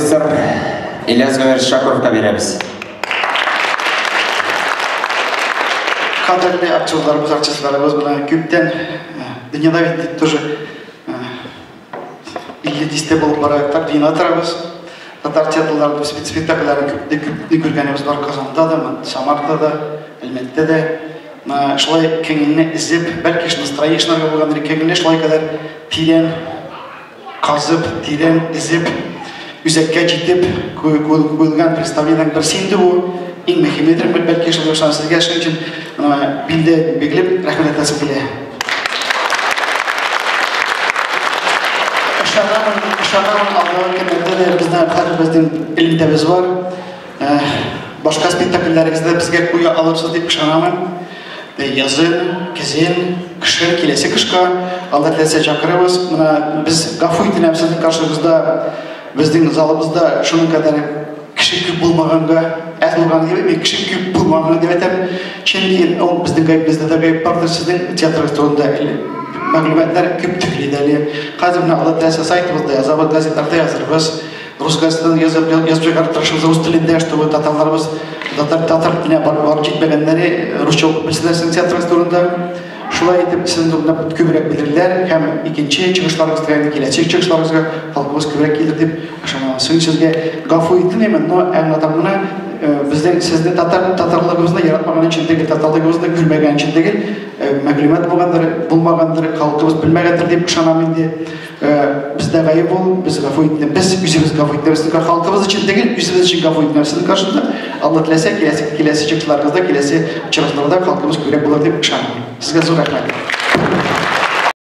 профессор Ильяс Гомәрович Шакуровка бирәбез. Кадерле актерларыбыз, артистларыбыз, менә күптән дөньяда бит тоже 50 дистә булып бара, так дөньяда торабыз. Татар театрларында спектакльләрен күпне күргәнебез бар Казанда да, Самарда да, Әлмәттә дә. Менә шулай күңелне эзеп, бәлки настроение шунарга булгандыр, күңелне шулай кадәр тирән казып, тирән эзеп, үзәккә җитеп куелган представлениенең берсе инде бу. Иң мөһимедер бәлки шул яктан сезгә шуның өчен билдә бигелеп рәхмәт әйтәсем килә. Ышанамын, ышанамын, алдагы көннәрдә дә безнең хәзер безнең элемтәбез бар. Башка спектакльләрегезне безгә куя алырсыз дип ышанамын. Язын, көзен, кышын, киләсе кышка Алла теләсә чакырабыз. Менә без гафу итенәбез сезнең каршыгызда, безнең залыбызда шуның кадәр кеше күп булмаганга, әз булган дип әйтмим, кеше күп булмаганга дип әйтәм. Чөнки ул безнең гаеп, бездә дә гаеп бардыр, сезнең театрыгыз турында мәгълүматлар күп түгел иде әле. Хәзер менә Алла теләсә сайтыбызда язабыз, газетларда язырбыз. Рус газетадан язып, язып чыгарып тырышыбыз рус телендә, чтобы татарларыбыз татар татар теленә барып барып җитмәгәннәре русча укып белсеннәр сезнең театрыгыз турында. Шулай итеп, сезнең турында күбрәк белерләр һәм икенче чыгышларыгызга, инде киләчәк чыгышларыгызга халкыбыз күбрәк килер дип ышанам. Сезнең сезгә гафу ителмимен, но аңлатам гына, безнең сезне татар татарлыгыбызны яратмаган өчен түгел, татарлыгыбызны күрмәгән өчен түгел, мәгълүмат булгандыр, булмагандыр, халкыбыз белмәгәндер дип ышанам инде. Бездә гаеп ул, без гафу итне, без үзебез гафу итәбез. Халкыбыз өчен түгел, үзебез өчен гафу итәбез сезнең каршында. Алла теләсә, киләсе киләсе чыгышларыгызда, киләсе очрашуларда халкыбыз күбрәк булыр дип ышанам. Сезгә зур рәхмәт.